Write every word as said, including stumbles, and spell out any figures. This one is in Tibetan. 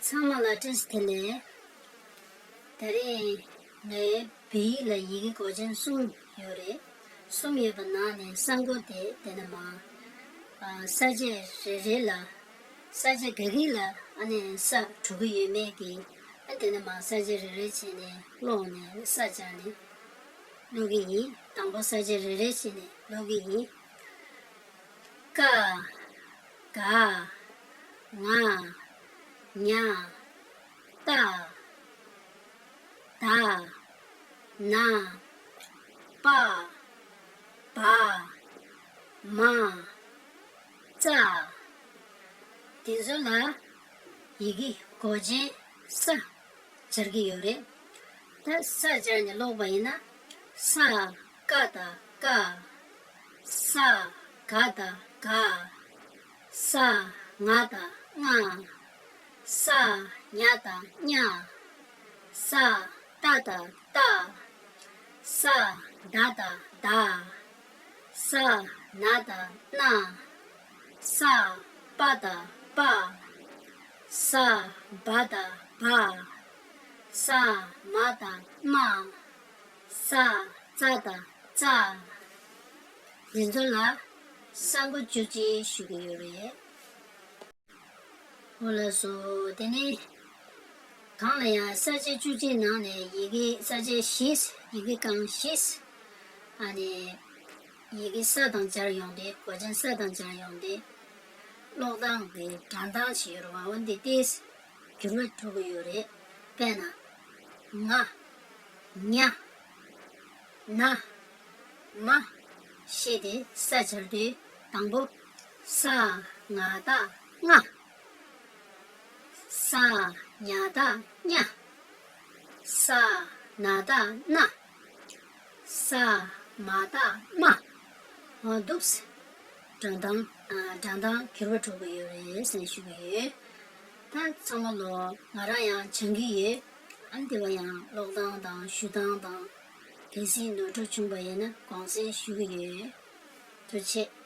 ཚང་མ་ལ་བཀྲ་ཤིས་བདེ་ལེགས། ད་རེས་ངའི་བོད་ཡིག་ལ་ཡི་གེ་མགོ་ཅན་གསུམ་ཡོད་རེད། གསུམ་ཡོད་པ་ནང་ནས་ས་མགོ་དེ་དེ་ནས་མ། ཨ། ས་བཅད་རེ་རེ་ལ། ས་བཅད་ག་གི་ལ་ཨ་ནི་ས་དྲུག་གི་ཡོད་མེད་ཀྱི། ཨ། དེ་ནས་མ་ས་བཅད་རེ་རེ་བྱས་ནས་ཀློག་ནས་ས་སྦྱར་ནས་ཀློག་གི་ཡིན། དང་པོ་ས་བཅད་རེ་རེ་བྱས་ནས་ཀློག་གི་ཡིན། ཀ། ག། ང་། ཉ། ཏ། ད། ན། པ། བ། མ། ཙ། དེ་ཚོ་ལ་ཡི་གེ་མགོ་ཅན་ས་སྦྱར་གྱི་ཡོད་རེད། ད་ས་སྦྱར་ནས་ཀློག་པ་ཡིན་ན། ས། ཀ་དང་ཀ། ས། ག་དང་ག། ས། ང་དང་ང་། ས། ཉ་དང་ཉ། ས། ཏ་དང་ཏ། ས། ད་དང་ད། ས། ན་དང་ན། ས། པ་དང་པ། ས། བ་དང་བ། ས། མ་དང་མ། ས། ཙ་དང་ཙ། འདི་ཚོ་ལ་ས་མགོ་བཅུ་གཅིག་ཞུ་གི་ཡོད་རེད། འོ་ལགས་སོ། དེ་ནས་གང་ལ་ཡང་ས་བཅད་བཅུ་གཅིག་ནང་ནས་ཡི་གེ་ས་བཅད་བཞི། ཡི་གེ་རྐང་བཞི། ཨ་ནི་ཡི་གེ་ས་དང་སྦྱར་ཡོང་དུས། མགོ་ཅན་ས་དང་སྦྱར་ཡོང་དུས། ཀློག་སྟངས་ཀྱི་འགྲན་སྟངས་ཤིག་ཡོད་རེད་བ། འོ་འདི་ཏོག་ཙམ་འགྱུར་བ་འགྲོ་གི་ཡོད་རེད། དཔེར་ན། ང་། ཉ། ན། མ། ཞེས་ཏེ་ས་སྦྱར་དུས། དང་པོ། ས། ང་བཏགས་སྔ། ས། ཉ་བཏགས་སྙ། ས། ན་བཏགས་སྣ། ས། མ་བཏགས་སྨ། འོ་འདུག་སེ་འགྲན་སྟངས། ཨ། འགྲན་སྟངས་འགྱུར་བ་འགྲོ་གི་ཡོད་རེད་ཟེར་ནས་ཞུ་གི་ཡོད། ད་ཚང་མ་ལོ་ང་རང་ཡང་སྦྱང་གི་ཡོད། ཨ། འདི་བ་ཡང་ཀློག་སྟངས་དང་ཞུ་སྟངས་དང་། གལ་སྲིད་ནོར་འཁྲུལ་བྱུང་བ་ཡིན་ན་དགོངས་སེལ་ཞུ་གི་ཡོད། ཐུགས་རྗེ་ཆེ།